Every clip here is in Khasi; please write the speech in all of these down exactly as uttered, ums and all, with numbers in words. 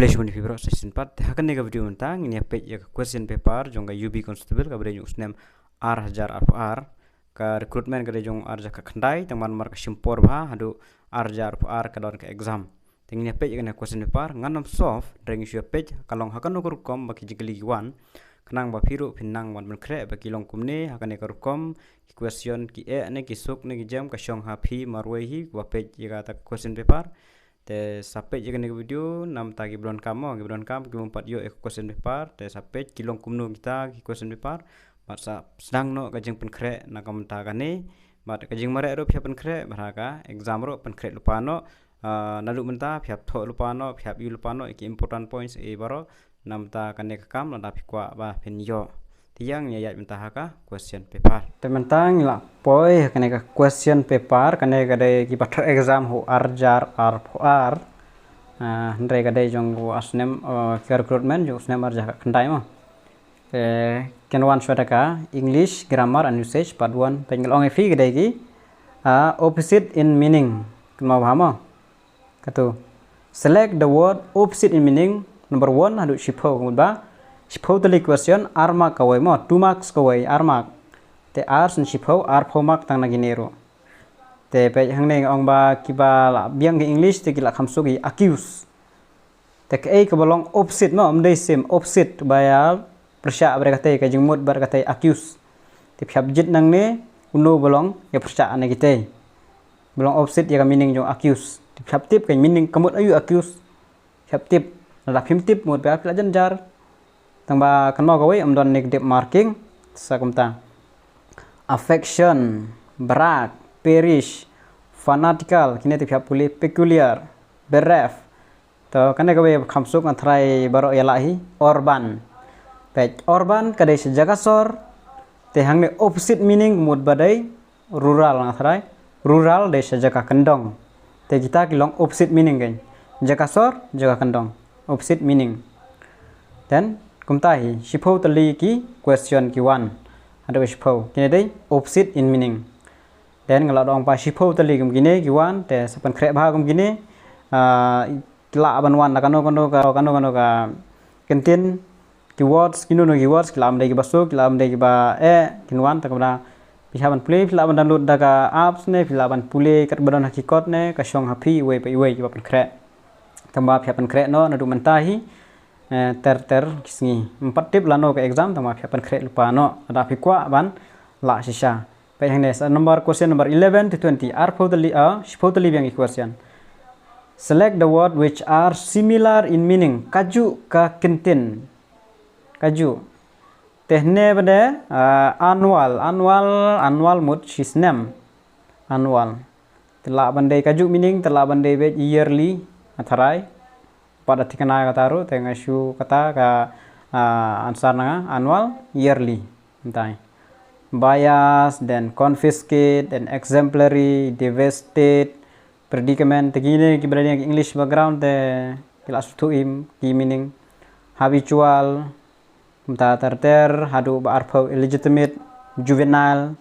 Te shibun ïa phi baroh sa shisien pat, te ha kane ka video mynta ngin ïa peit ïa ka question paper jong ka U B Constable kaba dei jong u snem ar hajar arphew ar. Ka recruitment ka dei jong u ar hajar khatkhyndai, tang namar ka shim por bha haduh ar hajar arphew ar ka don ka exam. Te ngin ïa peit ïa kane ka question paper, ngan ym solve, hynrei ngin shu ïa peit ka long ha kano ka rukom ba ki jingkylli ki wan. Khnang ba phi ruh phin nang ban pynkhreh ba ki long kumne ha kane ka rukom, ki question ki eh ne ki suk ne ki jem, ka shong ha phi marwei hi ba peit ïa kata ka question paper. Te sa peit ïa kane ka video, namar ki ba donkam mo, ki ba donkam ki bym pat ïoh ïa ka question paper, te sa peit ki long kumno kita ki question paper. Bad sa sdang noh ka jingpynkhreh na ka bynta kane. Bad ka jingmareh ruh phi hap pynkhreh, bad ha ka exam ruh pynkhreh lypa noh. Ah, naduh mynta phi hap thoh lypa noh, phi hap ïoh lypa noh ïa ki important points eh baroh. Namar kane ka kam lada phi kwah ba phin ïoh. Te ïa ngin ïa ïaid mynta ha ka question paper. Te mynta ngi la poi ha kane ka question paper, kane ka dei kiba thoh exam ha u ar hajar arphew ar. Ah, hynrei ka dei jong u ar snem, ah, ka recruitment jong u snem ar hajar khatkhyndai mo. Te kan wan shuwa da ka English grammar and usage part one. Peit, ngi la ong ïa phi ka dei ki, ah, opposite in meaning. Kynmaw bha mo. Katu. Select the word opposite in meaning number one haduh shiphew, ka mut ba shiphew tylli question, ar mark kawei mo, two marks kawei, ar mark. Te ar sien shiphew, arphew mark tang na kine ruh. Te peit hangne nga ong ba kiba la biang ka English te ki la kham suk ïa accuse. Te kaei kaba long opposite mo, ym dei same, opposite ba ïa pyrshah bad katei, ka jingmut bad katei, accuse. Te phi hap jied nangne uno ba long ïa pyrshah na kitei. Ba long opposite ïa ka meaning jong accuse. Te phi hap tip ka meaning, ka mut aïu accuse. Phi hap tip. Lada phim tip mut ba phi la jynjar. Tang ba kynmaw kawei, ym don negative marking. Sa kumta. Affection, brag, perish, fanatical, kine te phi hap pule, peculiar, bereft. To kane kawei kham suk, nga tharai baroh ïa lah hi, urban. Peit, urban ka dei sha jaka sor, te hangne opposite meaning mut ba dei rural, nga tharai. Rural dei sha jaka kyndong. Te kita ki long opposite meaning kein. Jaka sor, jaka kyndong. Opposite meaning. Then kumta hi shiphew tylli ki question ki wan. Haduh shiphew. Kine dei opposite in meaning. Then nga la ong ba shiphew tylli kum kine ki wan, te sa pynkhreh bha kum kine. Ah, ki lah ban wan na kano kano ka, kano kano ka kyntien, keywords, kino kino keywords, ki lah ban dei kiba suk, ki lah ban dei kiba eh, kin wan, te kumta phi hap ban pule, phi lah ban download da ka apps ne, phi lah ban pule katba don ha ki kot ne, ka shong ha phi iwei pa iwei kiba pynkhreh. Tang ba phi hap pynkhreh noh naduh mynta hi, eh, ter ter ki sngi. Ym pat tip lano ka exam, tang ba phi hap pynkhreh lypa noh lada phi kwah ban lah shisha. Peit hangne, sa number, question number eleven to twenty. Arphew tylli, ah, shiphew tylli biang ki question. Select the word which are similar in meaning. Kajuh ka kyntien. Kajuh. Te hangne ba dei, ah, annual. Annual, annual mut shi snem. Annual. Te lah ban dei kajuh meaning, te lah ban dei beit yearly, nga tharai. Pat da thikna kata ruh, te nga shu kata ka, ah, answer na nga, annual, yearly. Mynta. Bias, then confiscate, then exemplary, devastated, predicament, te kine kiba dei ki English background te ki la sngewthuh im ki meaning. Habitual, kumta ter ter, haduh ba arphew, illegitimate, juvenile.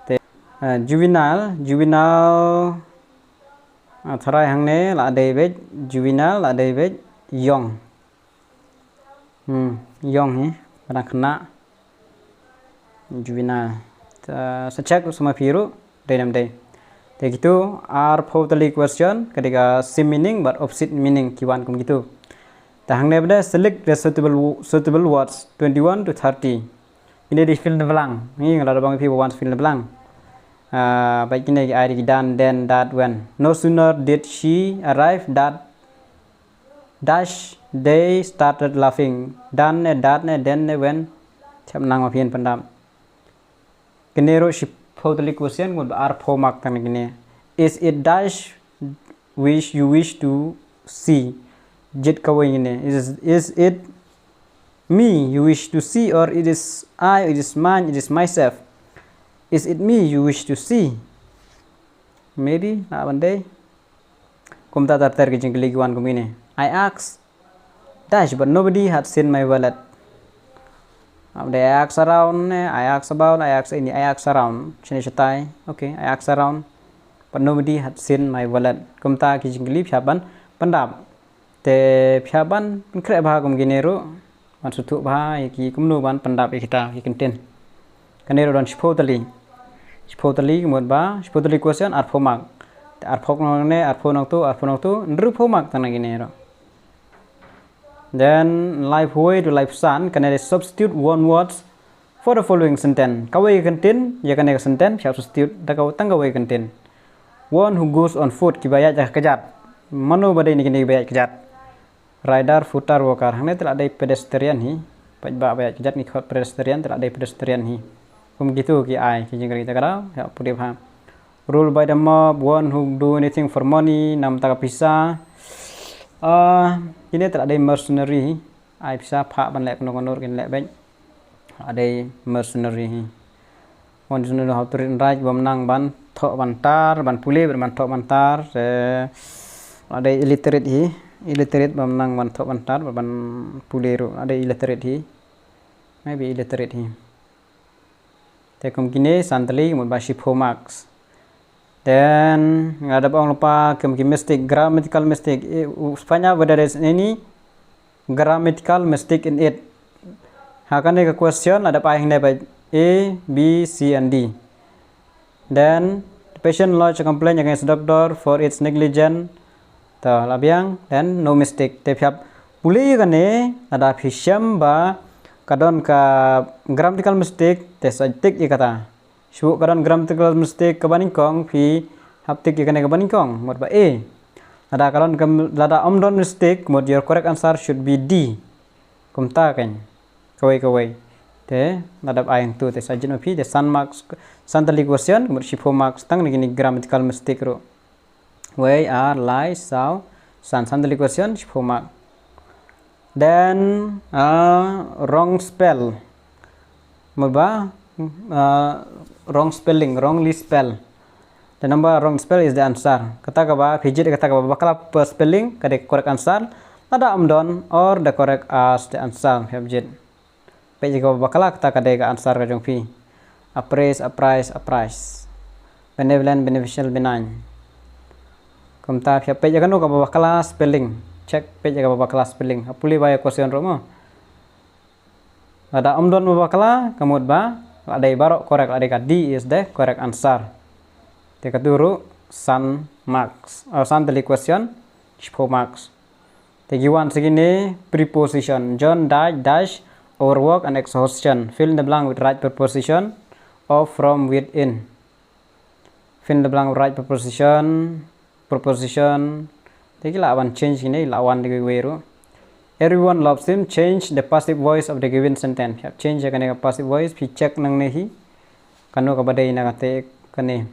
Te, eh, juvenile, juvenile, ah, tharai hangne la dei beit, juvenile la dei beit young. Hmm, young hi, ba dang khynnah. Juvenile. Te, sa check sa ma phi ruh, dei ne ym dei. Te kitu, arphew tylli question, ka dei ka same meaning, bad opposite meaning, ki wan kum kitu. Te hangne ba dei, select the suitable, suitable words, twenty-one to thirty. Kine dei fill in the blank. Ngi nga la da ong ïa phi ba wan fill in the blank. Ah, ba kine ki ai da ki than, then, that, when. No sooner did she arrive that dash they started laughing. Than ne, that ne, then ne, when. Chap nang ma phin pyndap. Kine ruh shiphew tylli question, ngut arphew mark tang kine. Is it dash wish you wish to see? Jied kawei kine. Is, is it me you wish to see, or it is I, it is mine, it is myself? Is it me you wish to see? Maybe, lah ban dei. Kumta ter ter ki jingkylli ki wan kum kine. I asked dash, but nobody had seen my wallet. Am dei I asked around, eh, I asked about, I asked any, I asked around. Shane shatai. Okay, I asked around, but nobody had seen my wallet. Kumta ki jingkylli phi hap ban pyndap. Te phi hap ban pynkhreh bha kum kine ruh, ban sngewthuh bha ïa ki kumno ban pyndap ïa kita ki kyntien. Kane ruh don shiphew tylli. Shiphew tylli ka mut ba shiphew tylli question, arphew mark. Te arphew nangtu, arphew nangtu, hynriewphew mark tang na kine ruh. Then laiphew wei to laiphew san, kane dei substitute one words for the following sentence. Kawei ka kyntien ïa kane ka sentence, phi hap substitute da ka, tang kawei ka kyntien. One who goes on foot, kiba ïaid da ka kjat. Mano ba dei na kine kiba ïaid kjat? Rider, footer, walker. Hangne te la dei pedestrian hi. Paidbah ba ïaid kjat ngi khot pedestrian, te la dei pedestrian hi. Kum kito ki ai ki jingkren kita ka daw, ïa pule bha. Rule by the mob, one who do anything for money, na bynta ka pisa. Ah, kine te la dei mercenary hi. Ai pisa phah ban leh kano kano ruh kin leh beit. La dei mercenary hi. One doesn't know how to read and write, bym nang ban thoh ban tar, ban pule, ban thoh ban tar. Eh, la dei illiterate hi. Illiterate, bym nang ban thoh ban tar, ban pule ruh. La dei illiterate hi. Maybe illiterate hi. Te kum kine san tylli ka mut ba shiphew marks. Then nga dep ong lypa kum ki mistake, grammatical mistake. Eh, u-, find out whether there is any grammatical mistake in it. Ha kane ka question la dep ai hangne ba A, B, C and D. Then the patient lodge a complaint against the doctor for its negligence. To la biang, then no mistake. Te phi hap pule ïa kane, lada phi shem ba ka don ka grammatical mistake, te sa tick ïa kata. Shu ka don grammatical mistake kaba nyngkong, phi hap tick ïa kane kaba nyngkong, mut ba A. Lada ka don ka, lada ym don mistake, mut your correct answer should be D. Kumta kan. Kawei kawei. Te lada ai hangtu te sa jied ma phi, te san marks, san tylli question, mut shiphew marks tang na kine grammatical mistake ruh. Wei, ar, lai, saw, san, san tylli question, shiphew mark. Then, uh, wrong spell. Mut ba, uh, wrong spelling, wrongly spell. The number wrong spell is the answer. Kata kaba phi jied, kata kaba bakla spelling, ka dei correct answer. Lada ym don, or the correct as the answer, phi hap jied. Peit ïa kaba bakla, kata ka dei ka answer ka jong phi. Appraise, apprise, apprise. Benevolent, beneficial, benign. Kumta phi hap peit ïa kano kaba bakla spelling. Check, peit ïa kaba bakla spelling. Hap pule bha ïa question ruh mo. Lada ym don ba bakla, ka mut ba la dei baroh correct, la dei ka D is the correct answer. Te katu ruh san marks. Oh, san tylli question, shiphew marks. Te ki wan sa kine preposition. John died dash overwork and exhaustion. Fill in the blank with right preposition of, from, with, in. Fill in the blank with right preposition, preposition. Te ki lah ban change kine, lah wan da kiwei ruh. Everyone loves him. Change the passive voice of the given sentence. Phi hap change ïa kane ka passive voice, phi check nangne hi. Kano kaba dei na kata kane.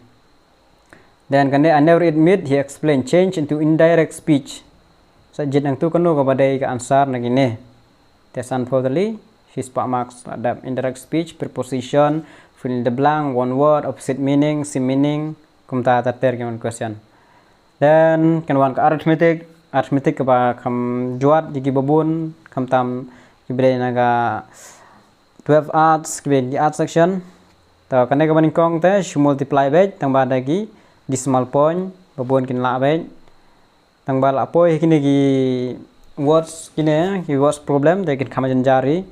Then kane, I never eat meat, he explained. Change into indirect speech. Sa jied nangtu kano kaba dei ka answer na kine. Te sanphew tylli, shispah marks la dep. Indirect speech, preposition, fill in the blank, one word, opposite meaning, same meaning, kumta ter ter ki mon question. Then kan wan ka arithmetic, arithmetic kaba kham jwat ïa kiba bun, khamtam kiba dei na ka twelve arts, kiba dei ki art section. To kane kaba nyngkong te shu multiply beit tang ba da ki decimal point, ba bun kin lah beit. Tang ba la poi kine ki words, kine ki words problem te kin kham jynjar hi.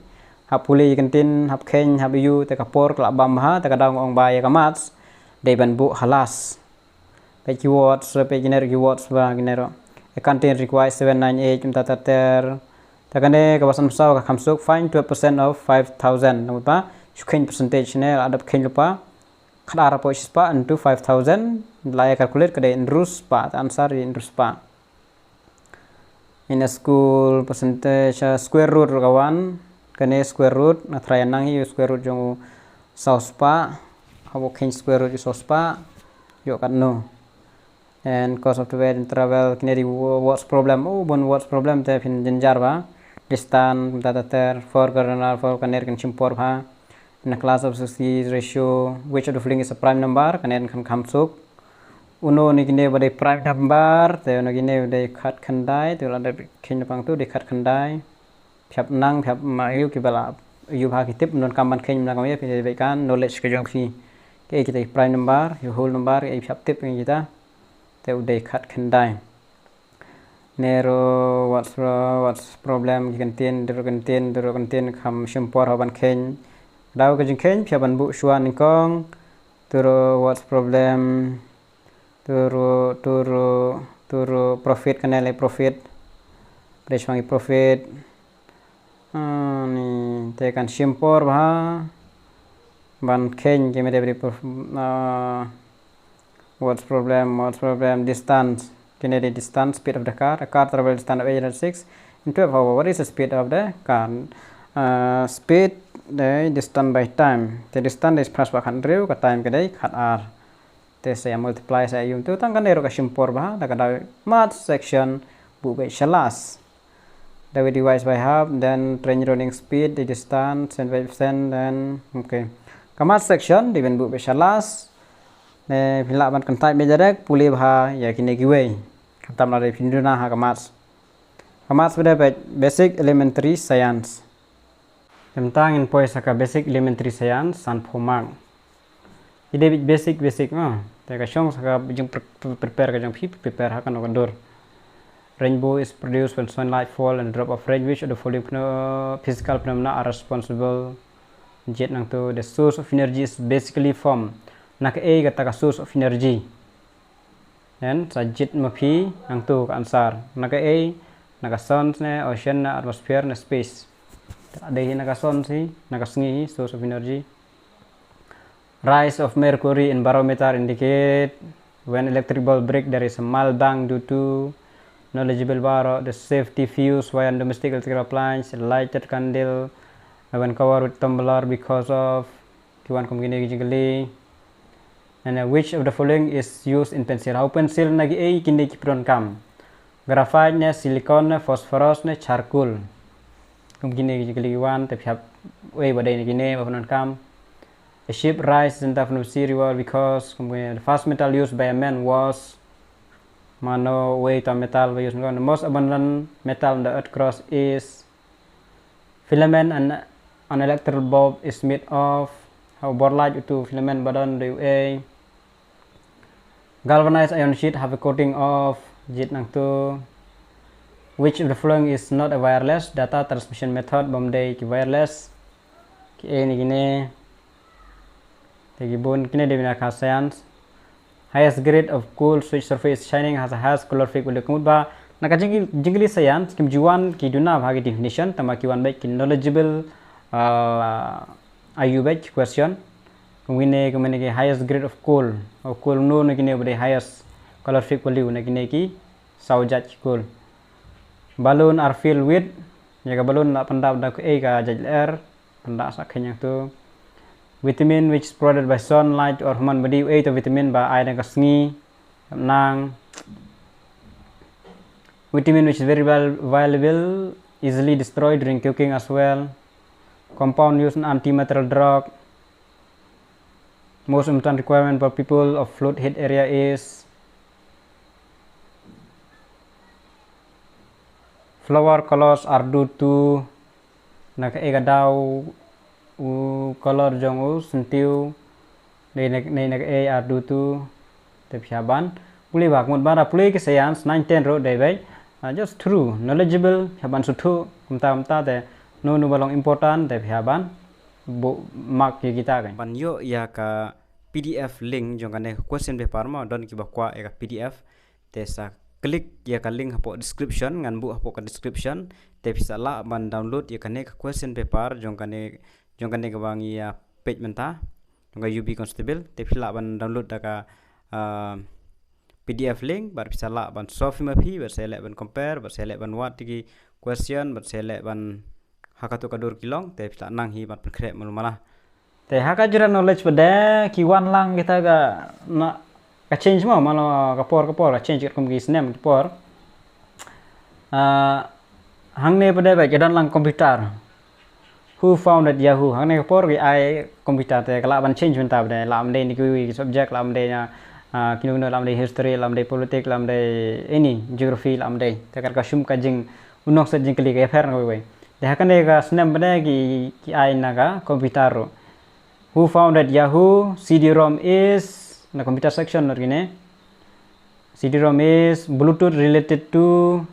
Hap pule ïa ki kyntien, hap kheiñ, hap ïoh, te ka por ka la bam bha, te ka daw nga ong ba ïa ka maths dei ban buh ha last. Peit ki words, peit kine ruh ki words ba kine ruh. A canteen requires seven, nine, eight, kumta ter ter. Te kane kaba san saw ka kham suk, find twelve percent of five thousand. Namar ba shu kheiñ percentage ne, la dep kheiñ lypa. Khatar hapoh shispah into five thousand, la ïa calculate ka dei hynriew spah, te answer dei hynriew spah. In a school, percentage, uh, square root ruh ka wan, kane square root, nga try nang hi u square root jong u saw spah, haba kheiñ square root u saw spah, ïoh katno. And cost of the way and travel, kine dei wo-, words problem, oh, bun words problem te phin jynjar bha. Distance, kumta ter ter, four cardinal, four kane ruh kan shim por bha. In a class of sixty ratio, which of the following is a prime number? Kane ruh kan kham suk. Uno na kine ba dei prime number, te uno kine ba dei khatkhyndai, te la dei kheiñ lypa nangtu dei khatkhyndai. Phi hap nang, phi hap ma ïoh kiba la ïoh bha ki tip, ym don kam ban kheiñ, ym don kam ïa phi dei beit ka knowledge ka jong phi. Kaei kita ki prime number, ki whole number, kaei phi hap tip ïa kita. Te u dei khatkhyndai. Nero, what's pro-, what's problem? Ki kyntien, duru kyntien, duru kyntien, kham shim por ha ban kheiñ. Daw ka jingkheiñ, phi hap ban buh shuwa nyngkong. Turo, what's problem? Turo, turo, turo, profit, kane le profit. Pdei shwa ngi profit. Ah, ni, te kan shim por bha. Ban kheiñ ki mede bri prof-, ah, what's problem, what's problem, distance. Kine dei distance, speed of the car. A car travel distance of eight hundred six in twelve hour. What is the speed of the car? Uh, speed dei distance by time. Te distance dei phra spah khathynriew, ka time ka dei khatar. Te sa ïa multiply sa ïa ïum tu, tang kane ruh ka shim por bha, da ka dei maths section, buh beit sha last. Dei divide by half, then train running speed, the distance, seventy-five percent, then, okay. Ka maths section, dei ban buh beit sha last. Ne, phi lah ban kyntait beit direct, pule bha ïa kine kiwei. Khamtam lada phi duna ha ka maths. Ka maths ba dei beit basic elementary science. Te mynta ngin poi sa ka basic elementary science, sanphew mark. Ki dei beit basic, basic, ah. Te ka shong sa ka jing pre-, pre-, prepare ka jong phi, prepare ha kano ka dur. Rainbow is produced when sunlight fall and drop of rain. Which of the following pheno-, physical phenomena are responsible? Jied nangtu, the source of energy is basically formed. Na kaei kata ka source of energy? Then, sa jied ma phi nangtu ka answer. Na kaei, na ka sun ne, ocean ne, atmosphere ne, space. Dei hi na ka sun hi, na ka sngi hi, source of energy. Rise of mercury in barometer indicate when electric bulb break, there is a mild bang due to, knowledgeable baroh, the safety fuse wire in domestic electrical appliance, lighted candle, when covered with tumbler because of, ki wan kum kine ki jingkylli. And, uh, which of the following is used in pencil? Ha u pencil na kiei kine ki pyndonkam? Graphite ne, silicone ne, phosphorus ne, charcoal. Kum kine ki jingkylli ki wan, te phi hap, wei ba dei na kine ba pyndonkam. A ship rise in the sea river because, kum kine, the first metal used by a man was, mano, wei ta metal ba use, the most abundant metal in the earth crust is filament, an, an electric bulb is made of, ha u bor light utu filament ba don dei uei. Galvanized iron sheet have a coating of, jied nangtu. Which of the following is not a wireless data transmission method? Bym dei ki wireless. Kiei ne kine? Te ki bun kine dei na ka science. Highest grade of coal whose surface is shining has a highest calorific value. Ka mut ba na ka jing-, jingkylli science kim ju wan ki duna bha ki definition, tangba ki wan beit ki knowledgeable, ah, ïa u beit ki question. Kum kine, kum kine ki highest grade of coal. O coal, no, na kine ba dei highest calorific value na kine ki saw jait ki coal. Balloon are filled with, ïa ka balloon la pyndap da kaei, ka jait lyer. Pynda sa kheiñ nangtu. Vitamin which is provided by sunlight or human body, uei uta vitamin ba ai da ka sngi, nang. Vitamin which is very val-, valuable, easily destroyed during cooking as well. Compound used in antimalarial drug. Most important requirement for people of flood hit area is flower colors are due to, na kaei ka daw u color jong u syntiew, dei na, dei na kaei are due to, te phi hap ban pule bha, ka mut ba da pule ki science nine ten ruh dei beit, ah, just through knowledgeable, phi hap ban sngewthuh kumta kumta, te no no ba long important, te phi hap ban buh mark ïa kita kan. Ban ïoh ïa ka P D F link jong kane ka question paper mo, don kiba kwah ïa ka P D F, te sa click ïa ka link hapoh description, ngan buh hapoh ka description, te phi sa lah ban download ïa kane ka question paper jong kane, jong kane kaba ngi ïa peit mynta, jong ka U B Constable, te phi lah ban download da ka, ah, P D F link, bad phi sa lah ban solve ma phi, bad sa leh ban compare, bad sa leh ban wad ïa ki question, bad sa leh ban ha katu ka dur ki long, te phi lah nang hi ban pynkhreh malu mala. Te ha ka general knowledge pat de ki wan lang kita ka, na, ka change mo, mano ka por ka por ka change katkum ki snem ki por. Ah, hangne pat de ba ki don lang computer. Who founded Yahoo? Hangne ka por ki ai computer, te ka lah ban change mynta pat de, lah ban dei na kiwei ki subject, lah ban dei na, ah, kino kino, lah ban dei history, lah ban dei politics, lah ban dei any geography, lah ban dei. Te ka, ka shim ka jing, u nongset jingkylli ka ïapher na kawei. Te ha kane ka snem pat de ki, ki ai na ka computer ruh. Who founded Yahoo? C D-ROM is, na computer section ruh kine. C D-ROM is Bluetooth related to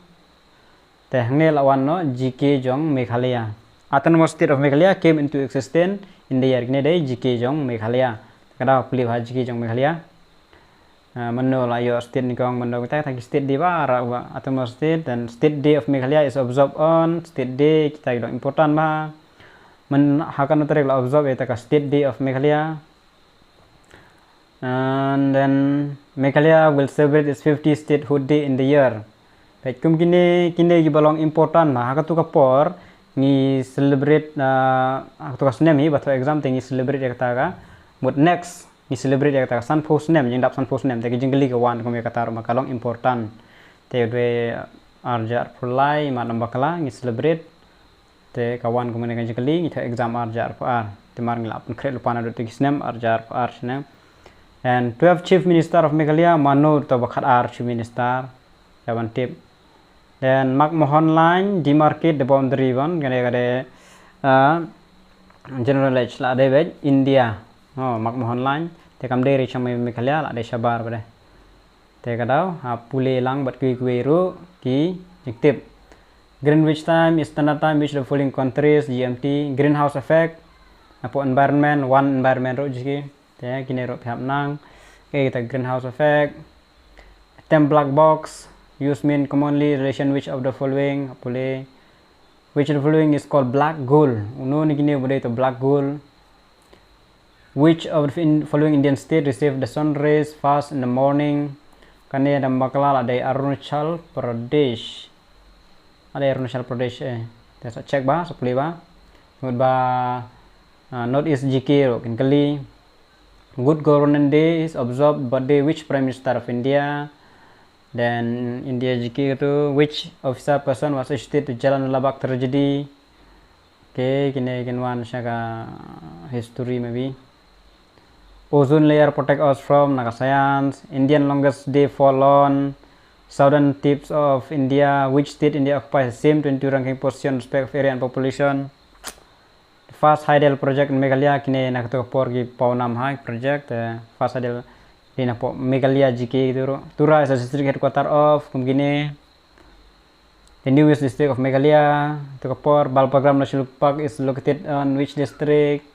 Te hangne la wan noh G K jong Meghalaya. Autonomous State of Meghalaya came into existence in the year. Kine dei G K jong Meghalaya. Ka dei pule bha G K jong Meghalaya. Ah, mynno la ïoh state nyngkong, mynno kita, kita ki state dei ba, ra ba, Autonomous State, then State Day of Meghalaya is observed on State Day, kita ki long important ba. Myn ha katno tarik la observe ïa kata ka State Day of Meghalaya. And then Meghalaya will celebrate its fifty statehood day in the year. Peit kum kine, kine kiba long important ba ha katu ka por ngi celebrate, ah, ha katu ka snem hi ba thoh exam te ngi celebrate ïa kata ka. Mut next ngi celebrate ïa kata ka sanphew snem, jingdap sanphew snem, te ka jingkylli ka wan kum ïa kata ruh ma ka long important. Te u dei ar hajar arphew lai, ma namba kala ngi celebrate. Te ka wan kumne ka jingkylli, ngi thoh exam ar hajar arphew ar. Te mar ngi la pynkhreh lypa naduh te ki snem ar hajar arphew ar snem. And twelve Chief Minister of Meghalaya, mano to ba khatar Chief Minister, ïa ban tip. Then Mark Mohan Line demarcate the boundary ban, kane ka dei, ah, general age la dei beit India. Oh, Mark Mohan Line, te kam dei ri sha Meghalaya, la dei shabar ba dei. Te ka dei, ha pule lang bad kiwei kiwei ruh ki jingtip. Greenwich time is standard time which the following countries, G M T, greenhouse effect, hapoh environment, wan environment ruh jiki. Te kine ruh phi hap nang. Okay, kita greenhouse effect. Term black box, use mean commonly relation which of the following, ha pule. Which of the following is called black gold? Uno na kine uba dei to black gold? Which of the in-, following Indian state received the sun rays first in the morning? Kane da bakla la dei Arunachal Pradesh. La dei Arunachal Pradesh eh. Te sa check ba, sa pule ba. Mut ba, ah, North East G K ruh kin kylli. Good Governance Day is observed by the which Prime Minister of India? Then India G K tu, which officer person was associated to Jallianwala Bagh tragedy? Okay, kine kin wan sha ka history maybe. Ozone layer protect us from, na ka science. Indian longest day fall on southern tips of India. Which state India occupies the same twenty ranking position respect of area and population? The first hydel project in Meghalaya, kine na katu ka por ki pawnam ha project, eh, first hydel, kine na po Meghalaya G K tu ruh. Tura is the district headquarter of, kum kine. The newest district of Meghalaya, tu ka por, Balpagram National Park is located on which district?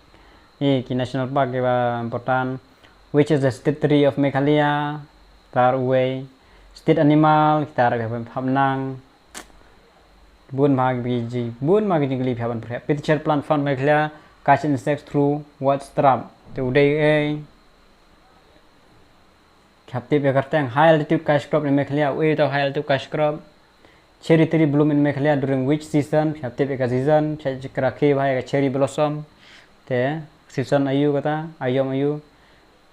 Eh, ki national park kiba important. Which is the state tree of Meghalaya? Tar uwei. State animal, kita ruh phi hap nang. Bun ma ki jing, bun ma ki jingkylli phi hap ban pyrkhat. Petition plant fund Meghalaya catch insects through what trap? Te u dei ei. Phi hap tip ïa ka kyrteng. High altitude cash crop in Meghalaya, uei to high altitude cash crop? Cherry tree bloom in Meghalaya during which season? Phi hap tip ïa ka season, phi hap kyrkhu bha ïa ka cherry blossom. Te season aïu kata, aïom aïu.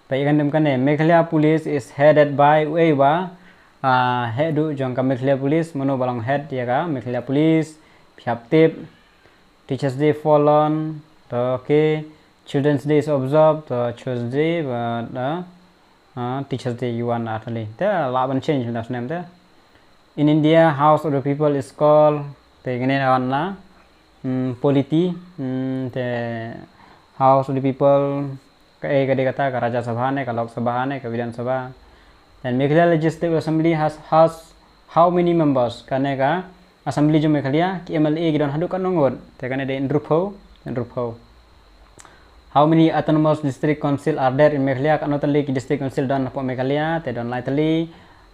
Peit ïa kane, Meghalaya Police is headed by uei ba, ah, heh duh jong ka Meghalaya Police, mano ba long head ïa ka Meghalaya Police, phi hap tip. Teachers Day fall on, to okay. Children's Day is observed, to Children's Day, but, uh, uh, Teachers Day ïa wan artylli. Te lah ban change na snem te. In India, House of the People is called, te kane na wan la, hmm, polity, hmm, te House of the People, ka, eh, ka dei kata ka Rajya Sabha ne, ka Lok Sabha ne, ka Vidhan Sabha. Then Meghalaya Legislative Assembly has, has how many members? Kane ka Assembly jong Meghalaya, ki M L A ki don haduh katno ngut? Te kane dei hynriewphew, hynriewphew. How many autonomous district council are there in Meghalaya? Katno tylli ki district council don hapoh Meghalaya? Te don lai tylli.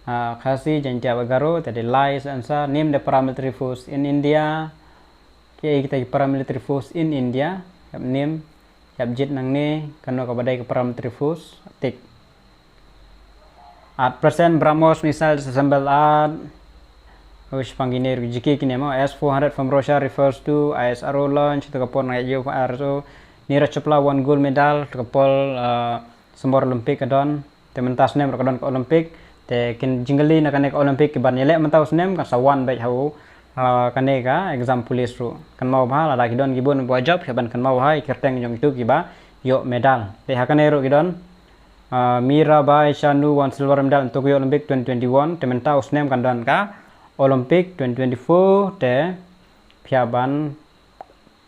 Ah, Khasi, Jaintia bad Garo, te dei lai is the answer. Name the paramilitary force in India. Kiei kita ki paramilitary force in India? Phi hap name, phi hap jied nangne, kano kaba dei ka paramilitary force, tik. At present, BrahMos missile disassembled at, oh, shaphang kine ruh G K kine mo, S four hundred from Russia refers to I S R O launch, tu ka por na U S S R O, Neeraj Chopra won gold medal, tu ka por, uh, symbai Olympic ka don. Te mynta u snem ruh ka don ka Olympic. Te ki jingkylli na kane ka Olympic kiban ïaleh mynta u snem kan sa wan beit ha u, ah, kane ka exam police ruh. Kynmaw bha lada ki don ki bun ba job, ki ban kynmaw bha ïa ki kyrteng jong kito kiba ïoh medal. Te ha kane ruh ki don, ah, Mirabai Chanu won silver medal in Tokyo Olympic twenty twenty-one. Te mynta u snem kan don ka Olympic twenty twenty-four. Te phi hap ban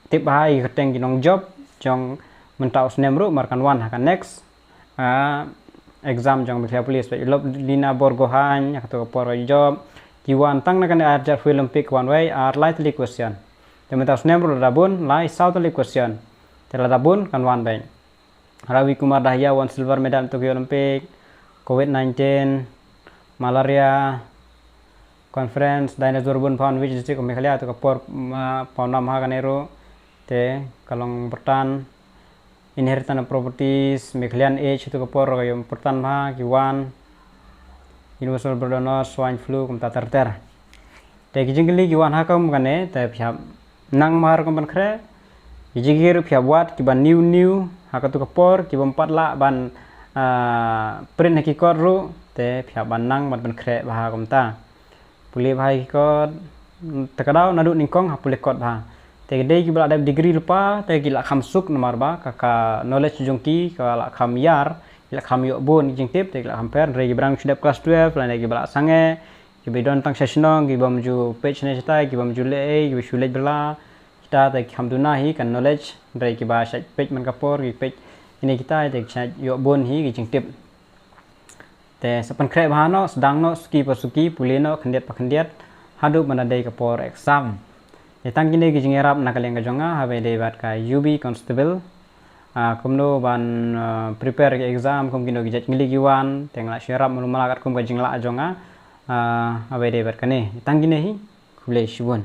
tip bha ïa ki kyrteng ki nongjob jong mynta u snem ruh, namar kan wan ha ka next, ah, exam jong Meghalaya Police. Peit, Lovelina Borgohain, ha kato ka por ka job. Ki wan tang na kane ar hajar phew Olympic wan wei ar lai tylli question. Te mynta u snem ruh lada bun lai saw tylli question. Te lada bun kan wan beit. Ravi Kumar Dahiya won silver medal Tokyo Olympic, covid nineteen, malaria, conference, dinosaur bun pha wan which district of Meghalaya, tu ka por, ma, paw nam ha kane ruh, te ka long pyrtan, inheritance of properties, Meghalayan age, tu ka por ka ïoh pyrtan bha, ki wan, universal bird donor, swine flu, kumta ter ter. Te ki jingkylli ki wan ha kum kane, te phi hap nang mar kum ban khreh. Ki jingkyrpad phi hap wad kiba new new ha katu ka por, kiba ym pat lah ban, ah, print ha ki kot ruh, te phi hap ban nang ban ban khreh bha kumta. Pule bha ha ki kot, te ka daw naduh nyngkong ha pule kot bha. Te ki dei kiba la dep degree lypa, te ki la kham suk namar ba ka, ka knowledge jong ki ka la kham ïar, ki la kham ïoh bun ki jingtip, te ki la kham pher, hynrei kiba dang shu dep class twelve lane kiba la sangeh, kiba don tang sha shnong, ki bym ju peit shane shatai, ki bym ju leh ei, kiba shu leit bylla, kita te ki kham duna hi ka knowledge, hynrei kiba shait peit man ka por, ki peit kine kita te ki shait ïoh bun hi ki jingtip. Te sa pynkhreh bha noh, sdang noh suki pa suki, pule noh khyndiat pa khyndiat, haduh ban da dei ka por exam. Te tang kine ki jingïarap na ka liang ka jong nga, haba ïadei bad ka U B constable. Ah, kumno ban, ah, prepare ka exam, kum kino ki jait kylli ki wan, te nga la shu ïarap malu mala katkum ka jinglah jong nga. Ah, haba ïadei bad kane. Tang kine hi, khublei shibun.